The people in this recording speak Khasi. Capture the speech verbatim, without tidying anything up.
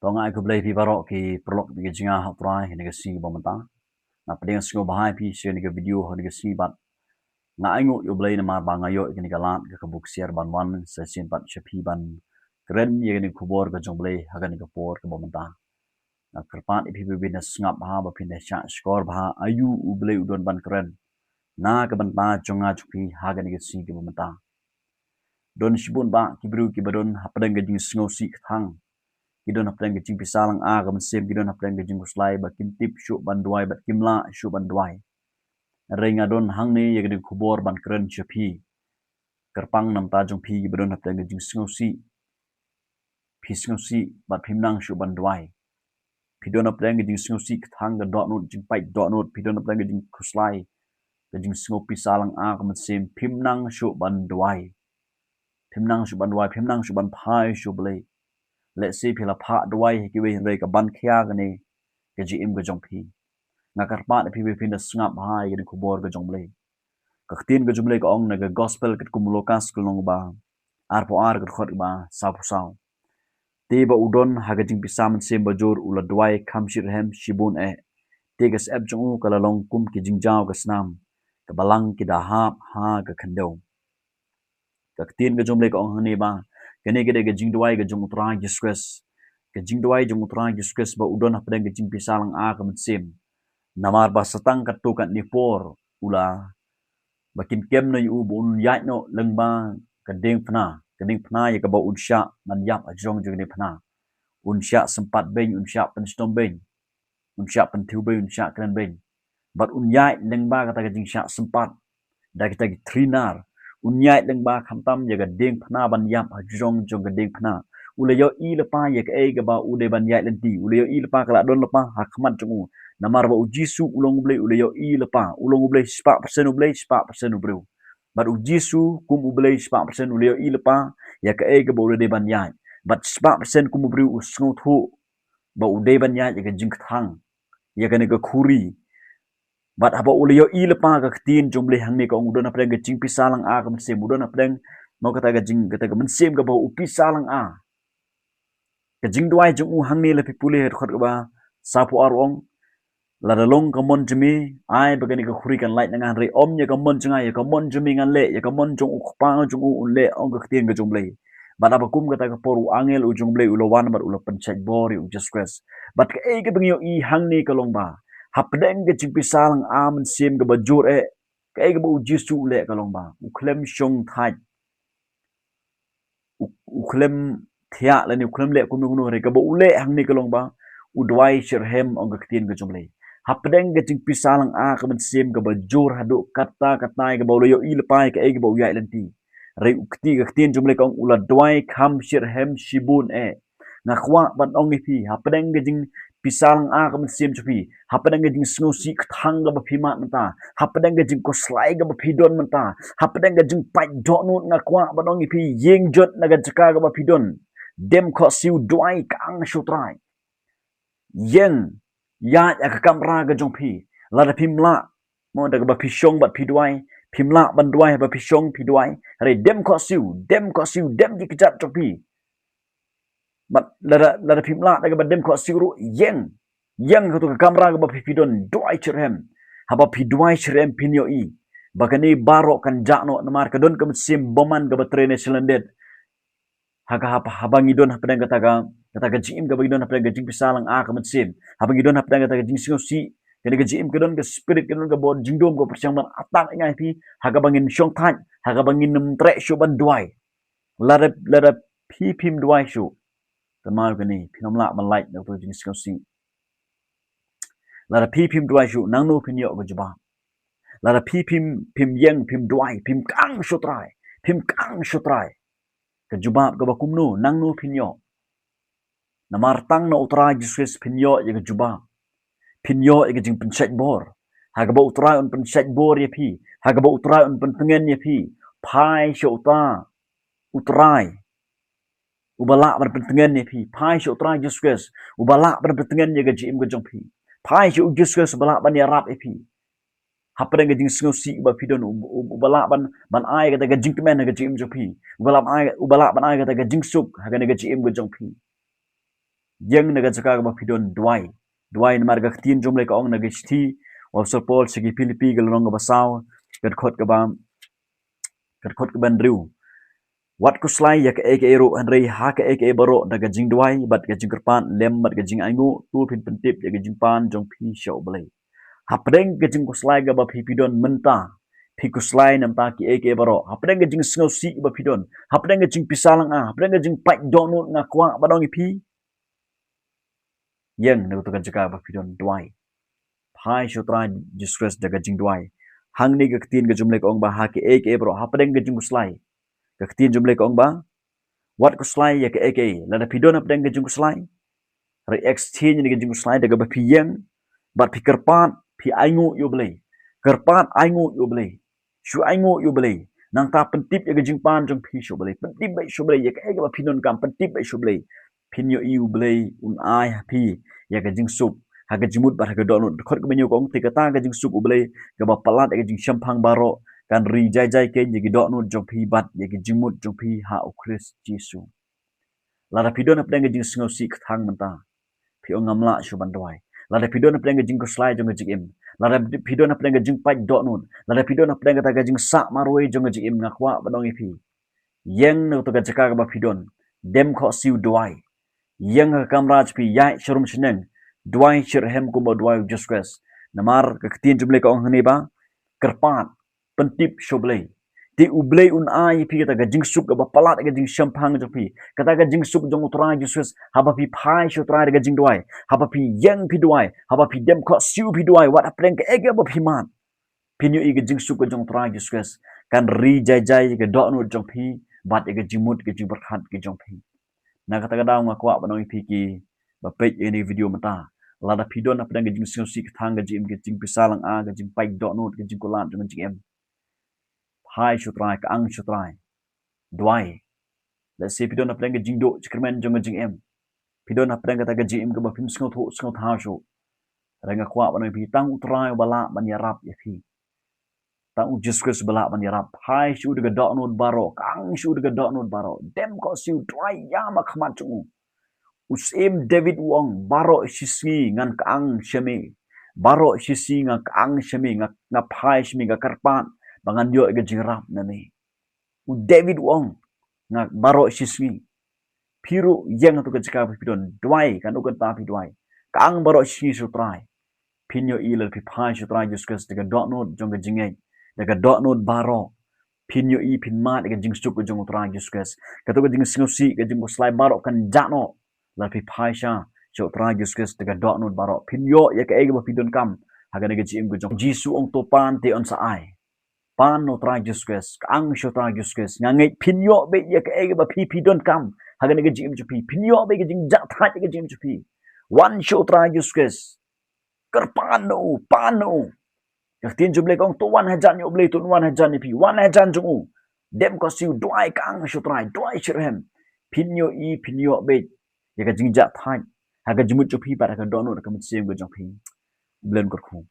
To nga ai khublei phi baroh ki paralok bad ki jingïa ha U Trai ha kane ka sngi ba mynta. Nga pdiang sngewbha ïa phi sha kane ka video ha kane ka sngi bad nga ainguh ïa U Blei namar ba nga ïoh ïa kane ka lad ka kaba u ksiar ban wan sa shisien pat sha phi ban kren ïa kane ka khubor ka jong U Blei ha kane ka por kaba mynta. Nga kyrpad ïa phi ba phin da sngap bha, ba phin da shah shkor bha aïu U Blei u don ban kren na ka bynta jong nga jong phi ha kane ka sngi kaba mynta. Don shibun bah ki briew kiba don hapdeng ka jingsngewsih kthang. Ki don hapdeng ka jingpisa lang-a ka mynsiem, ki don hapdeng ka jingkhuslai ba kim tip shuh ban duwai bad kim lah shuh ban duwai. Hynrei nga don hangne ïa kane ka khubor ban kren sha phi. Kyrpang na ka bynta jong phi kiba don hapdeng ka jingsngewsih. Phi sngewsih bad phim nang shuh ban duwai. Phi don hapdeng ka jingsngewsih kthang, ka dohnud, jingpait dohnud, phi don hapdeng ka jingkhuslai, ka jingsngewpisa lang-a ka mynsiem, phim nang shuh ban duwai. Phim nang shuh ban duwai, phim nang shuh ban phai sha U Blei. Lehse phi la phah duwai ha kiwei hynrei ka ban khia kane ka jingim ka jong phi. Nga kyrpad ïa phi ba phin da sngap bha ïa kane ka khubor ka jong U Blei. Ka ktien ka jong U Blei ka ong na ka gospel katkum u Lukas ka lynnong ba arphew ar ka dkhot ba sawphew saw. Te ba u don ha ka jingpisa mynsiem bajur u la duwai kham shitrhem shibun eh. Te ka syep jong u ka la long kum ki jingjaw ka snam, ka balang ki da hap ha ka khyndew. Ka ktien ka jong U Blei ka ong hangne ba kane ka dei ka jingduwai ka jong U Trai Jisu Khrist. Ka jingduwai jong U Trai Jisu Khrist ba u don hapdeng ka jingpisa lang-a ka mynsiem. Namar ba sa tang katto katne por u la ba kin kem noh ïa u ba un ïaid noh lyngba ka diengphna, ka diengphna ïa kaba un shah ban ïap hajrong jong ka diengphna. Un shah sympat beiñ, un shah pynshitom beiñ, un shah pynthiew beiñ, un shah kren beiñ. Bad un ïaid lyngba kata ka jingshah sympat da kita ki thri nar. Un ïaid lyngba khamtam ïa ka diengphna ban ïap hajrong jong ka diengphna. U la ïohi lypa ïa kaei kaba u dei ban ïaid lynti. U la ïohi lypa ka la don lypa ha khmat jong u. Namar ba U Jisu u long U Blei, u la ïohi lypa. U long U Blei spah persen U Blei, spah persen u briew. Bad U Jisu kum U Blei spah persen u la ïohi lypa ïa kaei kaba u la dei ban ïaid. Bad spah persen kum u briew u sngewthuh ba u dei ban ïaid ïa ka jingkthang, ïa kane ka khuri. Bad haba u la ïohi lypa ka ktien jong U Blei hangne ka ong u don hapdeng ka jingpisa lang-a ka mynsiem, u don hapdeng, mo, kata ka jing, kata ka mynsiem kaba u pisa lang-a. Ka jingduwai jong u hangne la phi pule ha dkhot kaba sawphew ar u ong, lada long ka mon jong me, ai ba kane ka khuri kan lait na nga, hynrei ym ïa ka mon jong nga, ïa ka mon jong me ngan leh, ïa ka mon jong u kpa jong u un leh, ong ka ktien ka jong U Blei. Bad haba kum kata ka por u angel u jong U Blei u la wan bad u la pynshait bor ïa U Jisu Khrist. Bad kaei kaba ngi ïohi hangne ka long ba hapdeng ka jingpisa lang-a mynsiem kaba jur eh, kaei kaba U Jisu u leh ka long ba u khlem shongthait, u, u khlem thiah lane u khlem leh kumno kumno, hynrei kaba u leh hangne ka long ba u duwai shitrhem, ong ka ktien ka jong U Blei. Hapdeng ka jingpisa lang-a ka mynsiem kaba jur haduh katta katta ïa kaba u la ïohi lypa ïa kaei kaba u ïaid lynti. Hynrei u kti, ka ktien jong U Blei ka ong u la duwai kham shitrhem shibun eh. Nga kwah ban ong ïa phi, hapdeng ka jingpisa lang-a ka mynsiem jong phi, hapdeng ka jingsngewsih kthang kaba phi mad mynta, hapdeng ka jingkhuslai kaba phi don mynta, hapdeng ka jingpait dohnud, nga kwah ban ong ïa phi, ïeng jot na ka jaka kaba phi don. Dem khohsiew, duwai, kang sha U Trai. Ïeng, ïaid ha ka kamra ka jong phi. Lada phim lah, mo, da kaba phi shong bad phi duwai, phim lah ban duwai haba phi shong phi duwai, hynrei dem khohsiew, dem khohsiew, dem ki kjat jong phi. Bad lada, lada phim lah da kaba dem khohsiew ruh, ïeng. Ïeng ha kato ka kamra kaba phi, phi don, duwai shitrhem. Haba phi duwai shitrhem phin ïohi ba kane baroh kan jah noh, namar ka don ka mynsiem bymman kaba trei na shalyndet. Ha ka, haba, haba ngi don hapdeng kata ka, kata ka jingim kaba ngi don hapdeng ka jingpisa lang-a ka mynsiem. Haba ngi don hapdeng kata ka jingsngewsih, kane ka jingim ka don ka spirit, ka don ka bor jingdum kaba pyrshang ban attack ïa nga ïa phi, ha kaba ngin shongthait, ha kaba ngin ym treh shuh ban duwai. Lada, lada phi phim duwai shuh, kynmaw kane, phin ym lah ban lait na kato ka jingsngewsih. Lada phi phim duwai shuh, nangno phin ïoh ka jubab? Lada phi phim, phim ïeng, phim duwai, phim kang sha U Trai, phim kang sha U Trai, ka jubab kaba kumno, nangno phin ïoh? Namar tang na U Trai Jisu Khrist phin ïoh ïa ka jubab. Phin ïoh ïa ka jingpynshait bor. Ha kaba U Trai un pynshait bor ïa phi, ha kaba U Trai un pyntngen ïa phi, phai sha uta U Trai uba lah ban pyntngen ïa phi. Phai sha U Trai Jisu Khrist uba lah ban pyntngen ïa ka jingim ka jong phi. Phai sha U Jisu Khrist uba lah ban ïarap ïa phi. Hapdeng ka jingsngewsih ba phi don, u, u, uba lah ban, ban ai kata ka jingkmen ha ka jingim jong phi. Uba lah ban ai, uba lah ban ai kata ka jingsuk ha kane ka jingim ka jong phi. Ïeng na ka jaka kaba phi don, duwai. Duwai namar ka ktien jong U Blei ka ong na ka shithi u Apostol Paul sha ki Philippi ka lynnong kaba saw, ka dkhot kaba, ka dkhot kaba hynriew. Wat khuslai ïa kaei kaei ruh, hynrei ha kaei kaei baroh da ka jingduwai bad ka jingkyrpad lem bad ka jingainguh, to phin pyntip ïa ka jingpan jong phi sha U Blei. Hapdeng ka jingkhuslai kaba phi phi don mynta, phi khuslai namar kiei kiei baroh. Hapdeng ka jingsngewsih kaba phi don, hapdeng ka jingpisa lynga, hapdeng ka jingpait dohnud, nga kwah ban ong ïa phi, ïeng na kato ka jaka ba phi don, duwai. Phai sha U Trai Jisu Khrist da ka jingduwai. Hangne ka ktien ka jong U Blei ka ong ba ha kiei kiei baroh, hapdeng ka jingkhuslai, ka ktien jong U Blei ka ong ba wat khuslai ïa kaei kaei. Lada phi don hapdeng ka jingkhuslai, re exchange ïa ka jingkhuslai da kaba phi ïeng bad phi kyrpad, phi ainguh ïa U Blei. Kyrpad, ainguh ïa U Blei. Shu ainguh ïa U Blei. Nangta pyntip ïa ka jingpan jong phi sha U Blei. Pyntip beit sha U Blei ïa kaei kaba phi donkam, pyntip beit sha U Blei. Phin ïohi U Blei un ai ha phi ïa ka jingsuk ha ka jingmut bad ha ka dohnud. Dkhot kaba hynñiew ka ong, te kata ka jingsuk U Blei kaba palat ïa ka jingshemphang baroh kan ri jai jai keiñ ïa ki dohnud jong phi bad ïa ka jingmut jong phi ha U Khrist Jisu. Lada phi don hapdeng ka jingsngewsih kthang mynta, phi ong ngam lah shuh ban duwai. Lada phi don hapdeng ka jingkhuslai jong ka jingim, lada phi don hapdeng ka jingpait dohnud, lada phi don hapdeng kata ka jingsah marwei jong ka jingim, nga kwah ban ong ïa phi, ïeng na kato ka jaka kaba phi don, dem khohsiew, duwai. Ïeng ha ka kamra jong phi, ïaid sharum shaneng, duwai shitrhem kumba duwai U Jisu Khrist. Namar ka ktien jong U Blei ka ong hangne ba kyrpad, pyntip sha U Blei. Te U Blei un ai ïa phi kata ka jingsuk kaba palat ïa ka jingshemphang jong phi, kata ka jingsuk jong U Trai Jisu Khrist, haba phi phai sha U Trai da ka jingduwai, haba phi ïeng phi duwai, haba phi dem khohsiew phi duwai wat hapdeng kaei kaba phi mad. Phin ïohi ka jingsuk ka jong U Trai Jisu Khrist kan ri jai jai ïa ka dohnud jong phi bad ïa ka jingmut ka jingpyrkhat ka jong phi. Na kata ka daw nga kwah ban ong ïa phi kiba peit ïa kane ka video mynta, lada phi don hapdeng ka jingsngewsih kthang, ka jingim, ka jingpisa lynga, ka jingpait dohnud, ka jingkular jong ka jingim, phai sha U Trai, kang sha U Trai, duwai. Lehse phi don hapdeng ka jingduh jingkyrmen jong ka jingim, phi don hapdeng kata ka jingim kaba phim sngewthuh sngewthaw shuh, hynrei nga kwah ban ong ïa phi, tang U Trai uba lah ban ïarap ïa phi. Tang U Jisu Khrist uba lah ban ïarap. Phai sha U da ka dohnud baroh, kang sha U da ka dohnud baroh, dem khohsiew, duwai ïa ma khmat jong U. U Syiem David u ong, baroh shisngi ngan kang sha Me, baroh shisngi ngan kang sha Me, nga, nga phai sha Me, nga kyrpad ba ngan ïoh ïa ka jingïarap na Me. U David u ong, nga, baroh shisngi. Phi ruh ïeng ha kato ka jaka ba phi don, duwai, katno kynta phi duwai, kang baroh shisngi sha U Trai. Phin ïohi lada phi phai sha U Trai Jisu Khrist da ka dohnud jong ka jingngeit, da ka dohnud baroh, phin ïohi phin mad ïa ka jingsuk ka jong U Trai Jisu Khrist. Kato ka jingsngewsih, ka jingkhuslai baroh kan jah noh lada phi phai sha, sha U Trai Jisu Khrist da ka dohnud baroh. Phin ïoh ïa kaei kaba phi donkam ha kane ka jingim ka jong phi. Jisu u ong, to pan te yn sa ai. Pan na U Trai Jisu Khrist, kang sha U Trai Jisu Khrist. Nga ngeit phin ïoh beit ïa kaei kaba phi phi donkam ha kane ka jingim jong phi. Phin ïoh beit ka jingjahthait ha ka jingim jong phi. Wan sha U Trai Jisu Khrist, kyrpad na U, pan na U. Ka ktien jong U Blei ka ong, to wan hajan ïa U Blei, to wan hajan ïa phi, wan hajan jong U. Dem khohsiew, duwai, kang sha U Trai, duwai shitrhem. Phin ïohi, phin ïoh beit ïa ka jingjahthait ha ka jingmut jong phi bad ha ka dohnud, ha ka mynsiem ka jong phi. U Blei un kyrkhu.